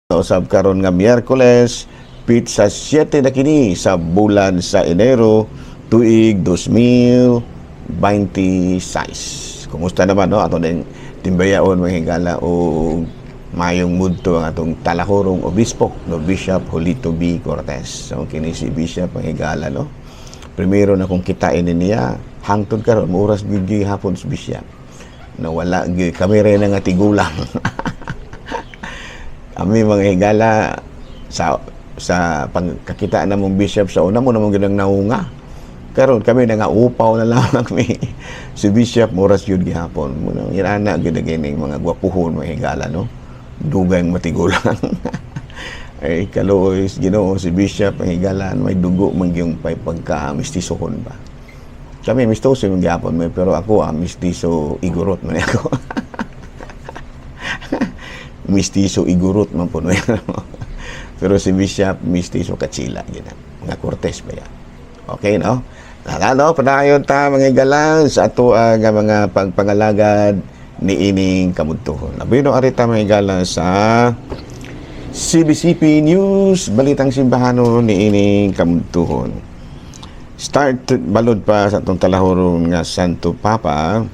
Usab karon nga Miyerkules, petsa 7 na kini sa bulan sa Enero, tuig 2026. Kumusta naman, no? Ato ning timbayaon, mga higala, o mayong mudto ang atong talahurong obispo, no, Bishop Julito B. Cortez. So kini si Bishop, mga higala, no. Primero na kung kitain niya hangtod karon oras gyud hapon si Bishop. No, wala gyud kami rin nga tigulang. Kami, mga higala, sa pagkakita na mong bishop sa una mo namang ginang naunga. Karon kami na nga upaw na lang kami. Si bishop oras yun gihapon. Muna irana gyud kining mga gwapuhon, mga higala, no. Dugay matigulang. Ay kaluoy Ginoo si bishop, mga higala, may dugo man gyung pay pagka mistisohon ba. Kami mistiso man gihapon may, pero ako mistiso Igorot man ako. Mistiso Igorot man po, no. Pero si Bishop mistiso Katsila gina. Mga Cortez ba yan? Okay, no? Tara, no? Padayon ta, mga higala, sa ato ang mga pagpangalagad ni ining kamudtuhon. Labi no arita, mga higala, sa CBCP News, Balitang Simbahano ni ining kamudtuhon. Start, balod pa sa atong talahoron nga Santo Papa,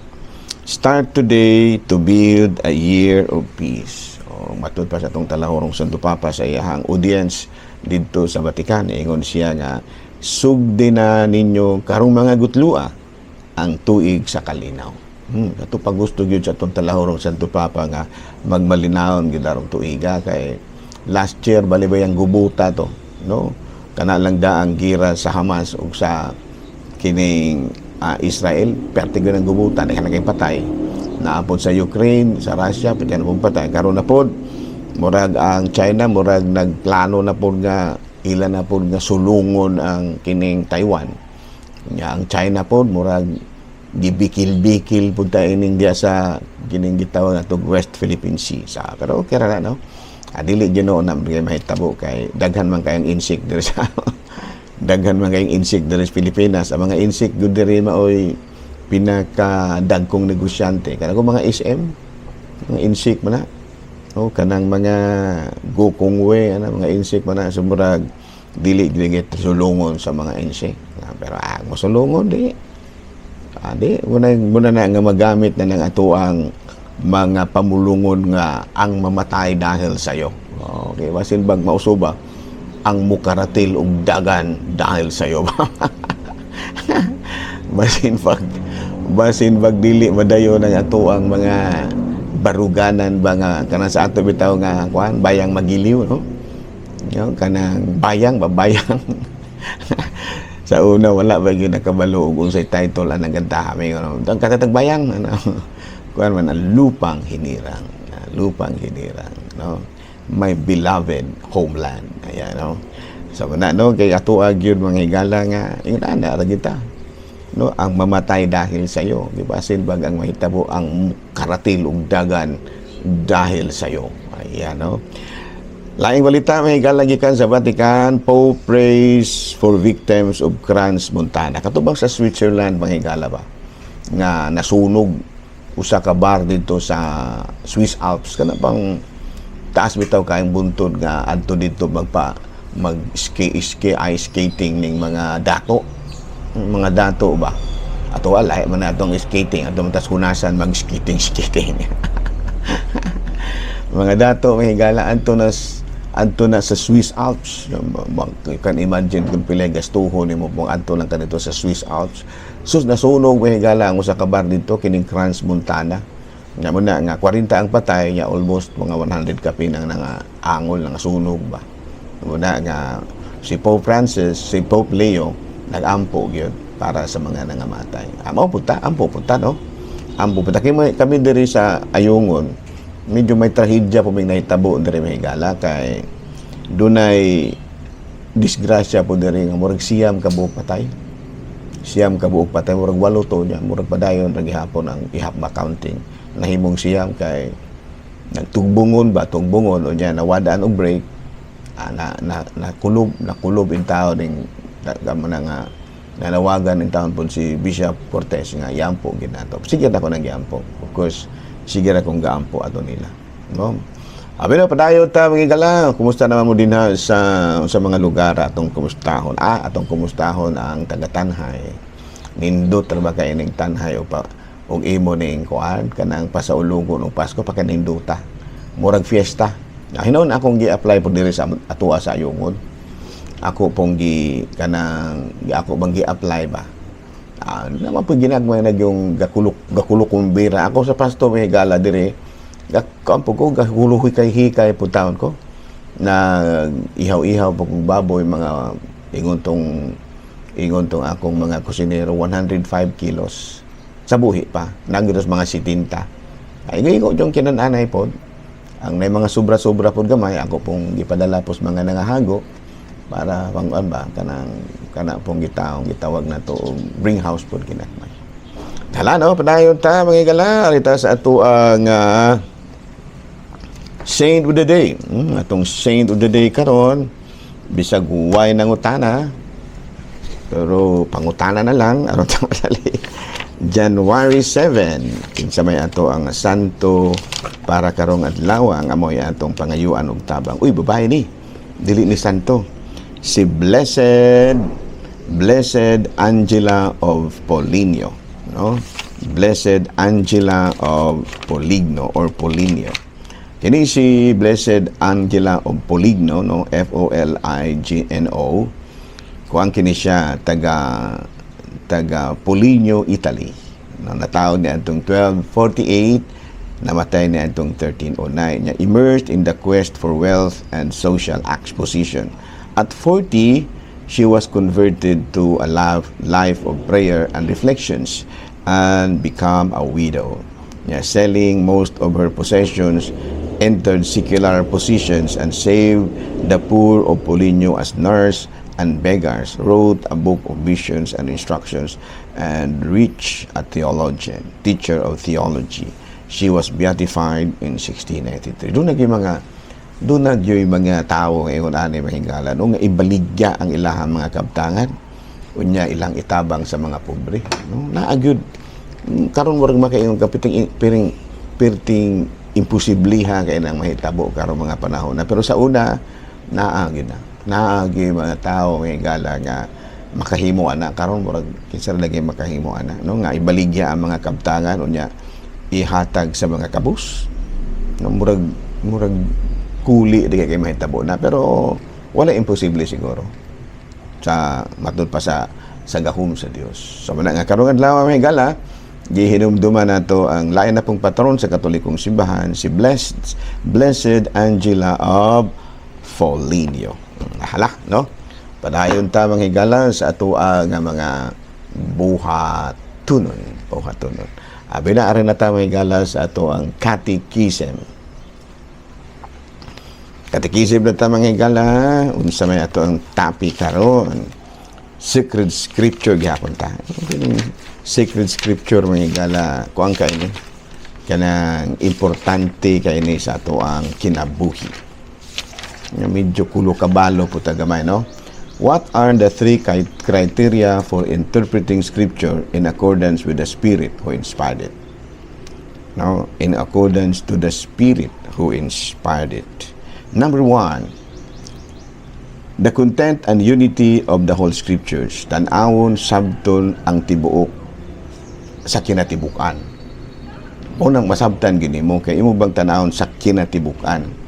"Start today to build a year of peace." O, matud pa sa atong talahurong Santo Papa sa iyahang audience didto sa Vatican, ingon siya nga sugdi na ninyo karong mga gutlua ang tuig sa kalinaw. Kato pagusto gyud sa atong talahurong Santo Papa nga magmalinawon gyud arong tuiga kay last year bali ba yung gubuta to, no? Kana lang da ang gira sa Hamas ug sa kining Israel, perte gyud ang gubuta, daghan na kay patay. Naapod sa Ukraine, sa Russia, pwede na pong patay. Karon na pod murag ang China murag nagplano na pod nga ila na pod nga sulungon ang kining Taiwan. Nya ang China pod murag gibikil-bikil pud ta ining diya sa kining gitawag nga West Philippine Sea. Sa pero okay ra na, no? Dili Ginoo na mahitabo kay daghan man kayong insect diri sa Pilipinas. Ang mga insect gud diri maoy pinakadagkong negosyante. Kanang mga SM, mga insect man na. Oh, kanang mga Gokongwei, ana mga insect man na, sumurag dili gyud sulungon sa mga insect. Pero mosulungon di. Di muna muna na nga magamit na ng atoang mga pamulungon nga ang mamatay dahil sa iyo. Okay, basin bag mauso ba ang mukaratil og dagan dahil sa iyo? Basin pag dili madayo ng atoang mga baruganan ba nga kanang sa ato bitaw nga kuan bayang magiliw, no? Yo, kanang bayang ba bayang sa una wala ba gyud nakabalo og unsay title anang kanta may ano ang katatag bayang ano kuan man ang lupang hinirang. Lupang hinirang, no, my beloved homeland, ayan, no. So na, no, kay ato gyud, mga higala, nga ingon ana ra kita, no, ang mamatay dahil sa iyo, di ba? Sinbag ang mahitabo ang karatil og dagan dahil sa iyo, ayan, no. Laing balita, may higala, gikan sa Vatican, Pope prays for victims of Crans Montana. Katubang sa Switzerland, mga higala ba? Nga nasunog usa ka bar dito sa Swiss Alps, kana pang taas bitaw kayong buntod nga adto dito magpa mag ski ski ice skating ning mga dato ba. Ato wala man atong skating, ato man tas hunasan mag skating skating. Mga dato, may higala, adto na sa Swiss Alps. You can imagine kung pila gastuhon nimo kung adto lang ka dito sa Swiss Alps. Sus, nasunog, may higala, ang usa ka bar dito kining Crans Montana. Nga mo na nga 40 ang patay nya almost mga 100 kapin ang nga angol nga sunog ba. Mo na nga si Pope Francis, si Pope Leo nagampo gyud para sa mga nangamatay. Amo punta, ampo punta, no. Ampo punta kami, kami diri sa Ayungon, medyo may trahedya po may nahitabo diri, may higala, kay dunay disgrasya po diri nga murag 9 ka buok patay. 9 ka buok patay, murag 8 to niya, murag padayon ra gihapon ang ihap ma-counting. Nahimong 9 kay nagtugbongon ba, tugbongon o niya nawadaan og brake, na na nakulob nakulob in tao ning kamo na nga nanawagan ng taon po si Bishop Cortez nga yampo ginato. Sige ako nang yampo. Of course, sige ra kong gaampo ato nila. No? Abi na padayon ta, mga higala. Kumusta naman mo dinha sa mga lugar atong kumustahon? Atong kumustahon ang taga-Tanjay. Nindot ra ba kay ning Tanjay o pa og imo ning kuan kanang pasaulugon og Pasko pakaninduta. Murag fiesta. Na hinuon akong gi-apply po diri sa atoa sa Ayungod. Ako pong gi kanang ako bang gi-apply ba? Naman po ginagmay na yung gakulok gakulok kong bira. Ako sa Pasto, may gala diri. Gakuan po ko gakulo kay hikay po taon ko na ihaw-ihaw po kong baboy, mga ingon tong akong mga kusinero, 105 kilos sa buhi pa nagyos mga 70 ay gayon yung kinananay po. Ang may mga sobra-sobra po gamay, ako pong gipadala po sa mga nangahago para pang ba kanang kana pong gitaong gitawag na to og bring house po ginagmay. Hala no, padayon ta, mga higala, arita sa ato ang Saint of the Day. Atong Saint of the Day karon, bisag way nangutana, pero pangutana na lang aron ta madali. January 7, kinsa may ato ang santo para karong adlaw ang amoy atong pangayuan og tabang? Uy, babae ni. Dili ni santo. Si Blessed Blessed Angela of Foligno, no? Blessed Angela of Foligno or Foligno. Kini si Blessed Angela of Foligno, no? F O L I G N O. Kuan kini siya taga Foligno, Italy. No, natawo niya atong 1248, namatay niya atong 1309. Niya immersed in the quest for wealth and social exposition. At 40, she was converted to a life of prayer and reflections and become a widow. Niya, selling most of her possessions, entered secular positions and saved the poor of Foligno as nurse and beggars, wrote a book of visions and instructions, and reached a theologian, teacher of theology. She was beatified in 1693. Duna gyud mga tao ngayon ani, mahigala, no, nga ibaligya ang ilahang mga kabtangan unya ilang itabang sa mga pobre, no? Naa gyud. Karon murag makaingon ka piting piring pirting imposibliha kay nang mahitabo karong mga panahon na, pero sa una naa gyud na naa gyud mga tao, mga higala, nga makahimo ana. Karon murag kinsa ra lagi makahimo ana, no, nga ibaligya ang mga kabtangan unya ihatag sa mga kabus, no? Murag kuli di kay mahitabo na, pero wala imposible siguro sa matud pa sa gahom sa Dios. So mana nga karong adlaw, mga higala, gihinumduman nato ang lain na pong patron sa Katolikong Simbahan, si Blessed Blessed Angela of Foligno. Hala, no? Padayon ta, mga higala, sa atoa nga mga buhatunon, buhatunon. Abi na ari na ta, mga higala, sa ato ang catechism. Catechism na ta, mga higala, unsa may ato ang topic karon? Sacred Scripture gihapon ta. Sacred Scripture, mga higala, kuang kay ni kanang importante kay ni sa ato ang kinabuhi. Nga medyo kulo kabalo po ta gamay, no? What are the three criteria for interpreting Scripture in accordance with the Spirit who inspired it? No, in accordance to the Spirit who inspired it. Number one, the content and unity of the whole Scriptures. Tan-awon sabton ang tibuok sa kinatibukan. Unang masabtan gini mo kay imo bang tanawon sa kinatibukan.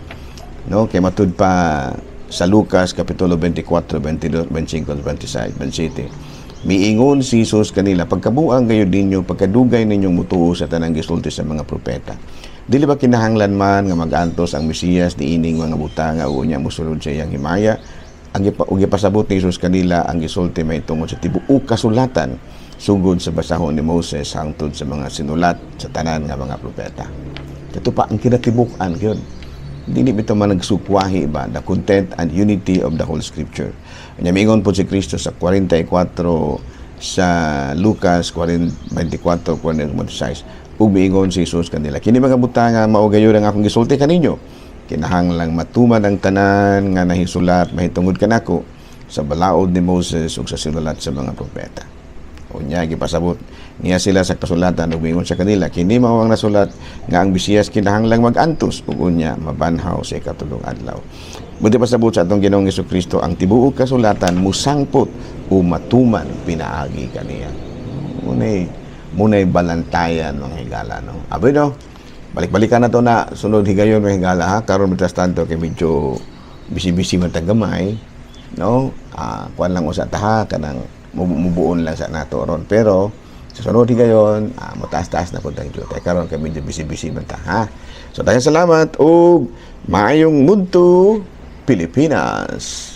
No, kay matud pa sa Lucas kapitulo 24, 22, 25, 26, 27. Miingon si Jesus kanila, "Pagkabuang gayud ninyo, pagkadugay ninyong mutuo sa tanang gisulti sa mga propeta. Dili ba kinahanglan man nga mag-antos ang Mesiyas niining mga butanga o unya mosulod sa iyang himaya?" Ang ug gipasabot ni Jesus kanila ang gisulti mahitungod sa tibuok kasulatan, sugod sa basahon ni Moses hangtod sa mga sinulat sa tanan nga mga propeta. Ito pa ang kinatibuk-an gyud. Dili bitaw man nagsukwahi ba, the content and unity of the whole Scripture. Nya miingon po si Kristo sa 44 sa Lucas 24, 46. Ug miingon si Jesus kanila, "Kini mga butanga mao gayud ang akong gisulti kaninyo. Kinahanglang matuman ang tanan nga nahisulat mahitungod kanako sa balaod ni Moses ug sa sinulat sa mga propeta." Unya gipasabot Niya sila sa kasulatan ug miingon sa kanila, "Kini mao ang nasulat nga ang Mesiyas kinahanglang mag-antos ug unya mabanhaw sa ikatulong adlaw." Buot pasabot sa atong Ginoong Kristo, ang tibuok kasulatan musangpot o matuman pinaagi kaniya. Munay balantayan, mga higala, no? Abi no, balik-balikan na to na sunod higayon, mga higala, ha. Karon mientras tanto kay medyo busy-busy man tang gamay, no? Ah, kuan lang usa ta ha, kanang mubuon lang sa nato ron. Pero sa sunod higayon, mataas-taas na pud tang duty. Karon kay medyo busy-busy man ta ha. So daghang salamat ug maayong mudto, Pilipinas.